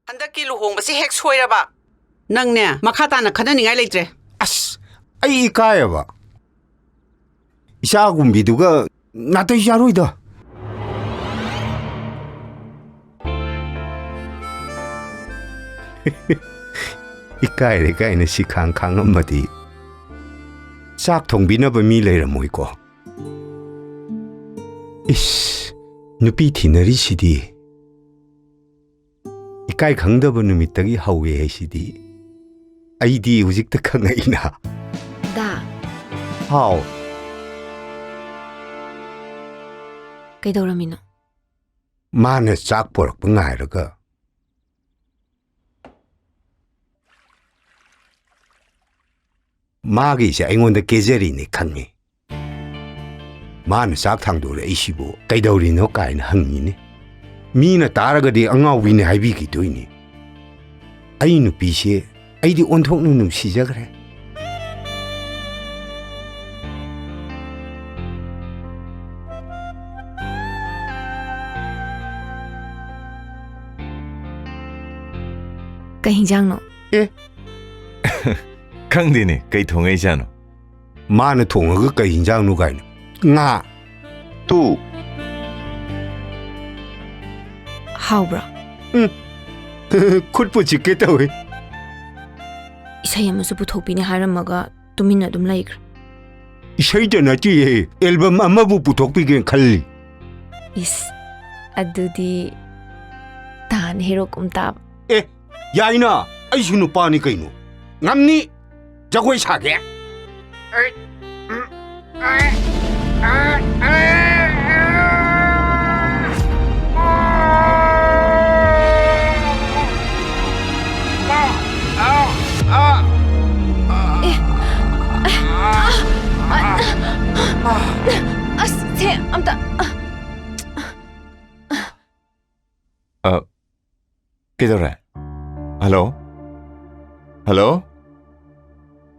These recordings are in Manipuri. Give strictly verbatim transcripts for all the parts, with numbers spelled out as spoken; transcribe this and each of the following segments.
ꯍꯟꯗꯛꯀꯤ ꯂꯨꯍꯣꯡꯕꯁꯤ ꯍꯦꯛ ꯁꯣꯏꯔꯕ, ꯅꯪꯅꯦ ꯃꯈꯥ ꯇꯥꯅ ꯈꯟꯅꯅꯤꯡꯉꯥꯏ ꯂꯩꯇ꯭ꯔꯦ꯫ ꯑꯁ, ꯑꯩ ꯏꯀꯥꯏꯌꯦꯕ꯫ ꯏꯆꯥꯒꯨꯝꯕꯤꯗꯨꯒ ꯅꯥꯇꯩ ꯆꯥꯔꯣꯏꯗ꯫ ꯏꯀꯥꯏꯔꯦ ꯀꯥꯏꯅ ꯁꯤꯈꯥꯡ ꯈꯥꯡꯉꯝꯃꯗꯤ ꯆꯥꯛ ꯊꯣꯡꯕꯤꯅꯕ ꯃꯤ ꯂꯩꯔꯝꯃꯣꯏꯀꯣ꯫ ꯏꯁ, ꯅꯨꯄꯤ ꯊꯤꯅꯔꯤꯁꯤꯗꯤ꯫ ꯏꯀꯥꯏ ꯈꯪꯗꯕ ꯅꯨꯃꯤꯠꯇꯒꯤ ꯍꯧꯋꯦ ꯍꯥꯏꯁꯤꯗꯤ ꯑꯩꯗꯤ ꯍꯧꯖꯤꯛꯇ ꯈꯪꯉꯛꯏꯅ꯫ ꯗꯥ, ꯍꯥꯎ꯫ ꯀꯩꯗꯧꯔꯝꯃꯤꯅꯣ? ꯃꯥꯅ ꯆꯥꯛ ꯄꯣꯔꯛꯄ ꯉꯥꯏꯔꯒ ꯃꯥꯒꯤꯁꯦ ꯑꯩꯉꯣꯟꯗ ꯀꯦꯖꯔꯤꯅꯦ ꯈꯪꯉꯤ꯫ ꯃꯥꯅ ꯆꯥꯛ ꯊꯥꯡꯗꯣꯔꯛꯏꯁꯤꯕꯨ ꯀꯩꯗꯧꯔꯤꯅꯣ ꯀꯥꯏꯅ ꯍꯪꯉꯤꯅꯦ꯫ ꯃꯤꯅ ꯇꯥꯔꯒꯗꯤ ꯑꯉꯥꯎꯕꯤꯅꯦ ꯍꯥꯏꯕꯤꯈꯤꯗꯣꯏꯅꯤ꯫ ꯑꯩ ꯅꯨꯄꯤꯁꯦ ꯑꯩꯗꯤ ꯑꯣꯟꯊꯣꯛꯅ ꯅꯨꯡꯁꯤꯖꯈ꯭ꯔꯦ꯫ ꯀꯩ ꯍꯤꯟꯖꯥꯡꯅꯣ? ꯑꯦ, ꯈꯪꯗꯦꯅꯦ ꯀꯩ ꯊꯣꯡꯉꯛꯏꯖꯥꯠꯅꯣ꯫ ꯃꯥꯅ ꯊꯣꯡꯉꯒ ꯀꯩ ꯍꯤꯟꯖꯥꯡꯅꯣ ꯀꯥꯏꯅ꯫ ꯉꯥ꯫ ꯇꯨ꯫ ꯍꯥꯎꯕ꯭ꯔꯥ? ꯈꯨꯠꯄꯨ ꯆꯤꯛꯀꯦ ꯇꯧꯏ꯫ ꯏꯁꯩ ꯑꯃꯁꯨ ꯄꯨꯊꯣꯛꯄꯤꯅꯤ ꯍꯥꯏꯔꯝꯃꯒ ꯇꯨꯃꯤꯟꯅ ꯑꯗꯨꯝ ꯂꯩꯈ꯭ꯔꯦ꯫ ꯏꯁꯩꯗ ꯅꯠꯇꯦꯍꯦ, ꯑꯦꯜꯕꯝ ꯑꯃꯕꯨ ꯄꯨꯊꯣꯛꯄꯤꯒꯦꯅ ꯈꯜꯂꯤ꯫ ꯏꯁ, ꯑꯗꯨꯗꯤ ꯇꯥꯟ ꯍꯦꯔꯣ ꯀꯨꯝ ꯇꯥꯕ꯫ ꯑꯦ, ꯌꯥꯏꯅ, ꯑꯩꯁꯨ ꯅꯨꯄꯥꯅꯤ ꯀꯩꯅꯣ꯫ ꯉꯝꯅꯤ, ꯖꯒꯣꯏ ꯁꯥꯒꯦ꯫ ꯑꯁ, ꯁꯦ ꯑꯝꯇ꯫ ꯑ, ꯀꯩꯗꯧꯔꯦ? ꯍꯜꯂꯣ? ꯍꯜꯂꯣ?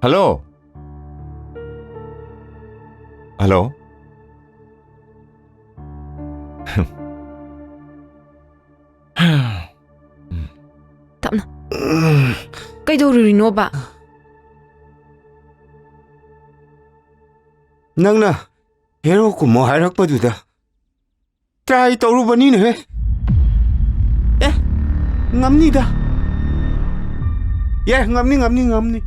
ꯍꯜꯂꯣ? ꯍꯜꯂꯣ? ꯇꯞꯅ꯫ ꯀꯩꯗꯧꯔꯨꯔꯤꯅꯣꯕ? ꯅꯪꯅ ꯍꯦꯔꯣ ꯀꯨꯝꯃꯣ ꯍꯥꯏꯔꯛꯄꯗꯨꯗ ꯇ꯭ꯔꯥꯏ ꯇꯧꯔꯨꯕꯅꯤꯅꯦꯍꯦ꯫ ꯑꯦ, ꯉꯝꯅꯤꯗ꯫ ꯑꯦ, ꯉꯝꯅꯤ, ꯉꯝꯅꯤ, ꯉꯝꯅꯤ꯫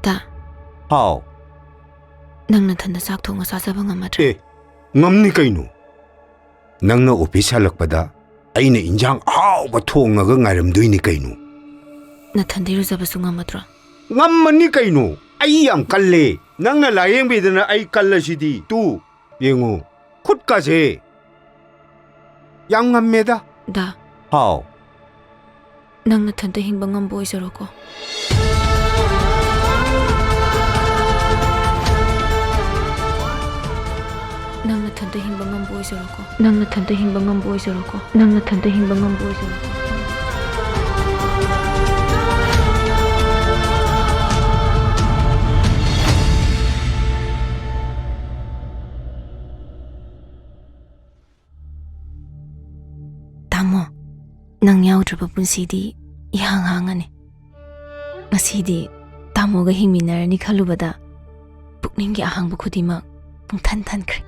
ꯇꯥ꯫ ꯍꯥꯎ꯫ ꯅꯪ ꯅꯊꯟꯗ ꯆꯥꯛ ꯊꯣꯡꯉ ꯆꯥꯖꯕ ꯉꯝꯃꯗ꯭ꯔꯥ? ꯑꯦ, ꯉꯝꯅꯤ ꯀꯩꯅꯣ꯫ ꯅꯪꯅ ꯑꯣꯐꯤꯁ ꯍꯜꯂꯛꯄꯗ ꯑꯩꯅ ꯏꯟꯖꯥꯡ ꯑꯍꯥꯎꯕ ꯊꯣꯡꯉꯒ ꯉꯥꯏꯔꯝꯗꯣꯏꯅꯤ ꯀꯩꯅꯣ꯫ ꯅꯊꯟꯗ ꯏꯔꯨꯖꯕꯁꯨ ꯉꯝꯃꯗ꯭ꯔꯣ? ꯉꯝꯃꯅꯤ ꯀꯩꯅꯣ, ꯑꯩ ꯌꯥꯝ ꯀꯜꯂꯦ꯫ ꯅꯪꯅ ꯂꯥꯌꯦꯡꯕꯤꯗꯅ ꯑꯩ ꯀꯜꯂꯁꯤꯗꯤ꯫ ꯇꯨ, ꯌꯦꯡꯉꯨ, ꯈꯨꯠꯀꯁꯦ ꯌꯥꯝ ꯉꯝꯃꯦꯗ꯫ ꯗꯥ꯫ ꯍꯥꯎ꯫ ꯅꯪ ꯅꯊꯟꯇ ꯍꯤꯡꯕ ꯉꯝꯕ ꯑꯣꯏꯖꯔꯣꯀꯣ꯫ ꯅꯪ ꯅꯊꯟꯇ ꯍꯤꯡꯕ ꯉꯝꯕ ꯑꯣꯏꯖꯔꯣꯀꯣ꯫ ꯅꯪ ꯅꯊꯟꯇ ꯍꯤꯡꯕ ꯉꯝꯕ ꯑꯣꯏꯖꯔꯣꯀꯣ꯫ ꯅꯪ ꯅꯊꯟꯇ ꯍꯤꯡꯕ ꯉꯝꯕ ꯑꯣꯏꯖꯔꯣꯀꯣ꯫ ꯇꯥꯃꯣ, ꯅꯪ ꯌꯥꯎꯗ꯭ꯔꯕ ꯄꯨꯟꯁꯤꯗꯤ ꯏꯍꯥꯡ ꯍꯥꯡꯉꯅꯤ꯫ ꯉꯁꯤꯗꯤ ꯇꯥꯃꯣꯒ ꯍꯤꯡꯃꯤꯟꯅꯔꯅꯤ ꯈꯜꯂꯨꯕꯗ ꯄꯨꯛꯅꯤꯡꯒꯤ ꯑꯍꯥꯡꯕ ꯈꯨꯗꯤꯡꯃꯛ ꯄꯨꯡꯊꯟ ꯊꯟꯈ꯭ꯔꯦ꯫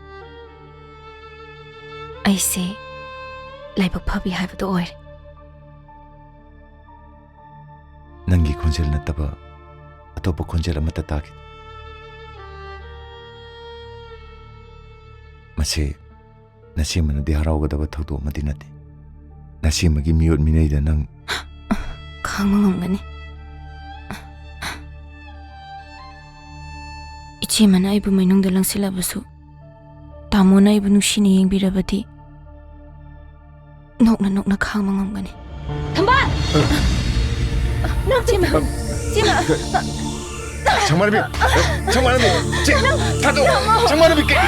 ꯑꯩꯁꯦ ꯂꯥꯏꯕꯛ ꯐꯕꯤ ꯍꯥꯏꯕꯗꯣ ꯑꯣꯏꯔꯦ꯫ ꯅꯪꯒꯤ ꯈꯣꯟꯖꯦꯜ ꯅꯠꯇꯕ ꯑꯇꯣꯞꯄ ꯈꯣꯟꯖꯦꯜ ꯑꯃꯠꯇ ꯇꯥꯈꯤꯗꯦ꯫ ꯃꯁꯤ ꯅꯁꯦꯝꯃꯅꯗꯤ ꯍꯔꯥꯎꯒꯗꯕ ꯊꯧꯗꯣꯛ ꯑꯃꯗꯤ ꯅꯠꯇꯦ꯫ ꯅꯁꯦꯝꯃꯒꯤ ꯃꯤꯑꯣꯠ ꯃꯤꯅꯩꯗ ꯅꯪ ꯈꯥꯡꯕ ꯉꯝꯒꯅꯤ꯫ ꯏꯆꯦꯃꯅ ꯑꯩꯕꯨ ꯃꯩꯅꯨꯡꯗ ꯂꯪꯁꯤꯜꯂꯕꯁꯨ, ꯇꯥꯃꯣꯅ ꯑꯩꯕꯨ ꯅꯨꯡꯁꯤꯅ ꯌꯦꯡꯕꯤꯔꯕꯗꯤ, ꯅꯣꯛꯅ ꯅꯣꯛꯅ ꯈꯥꯡꯕ ꯉꯝꯒꯅꯤ꯫ ꯊꯝꯕꯥꯜ! ꯅꯪ ꯆꯦꯃ! ꯆꯦꯃ! ꯁꯪꯕꯥꯟꯕꯤ! ꯁꯪꯕꯥꯟꯕꯤ! ꯆꯦ! ꯊꯥꯗꯣꯛ! ꯁꯪꯕꯥꯟꯕꯤ! ꯀꯩ-,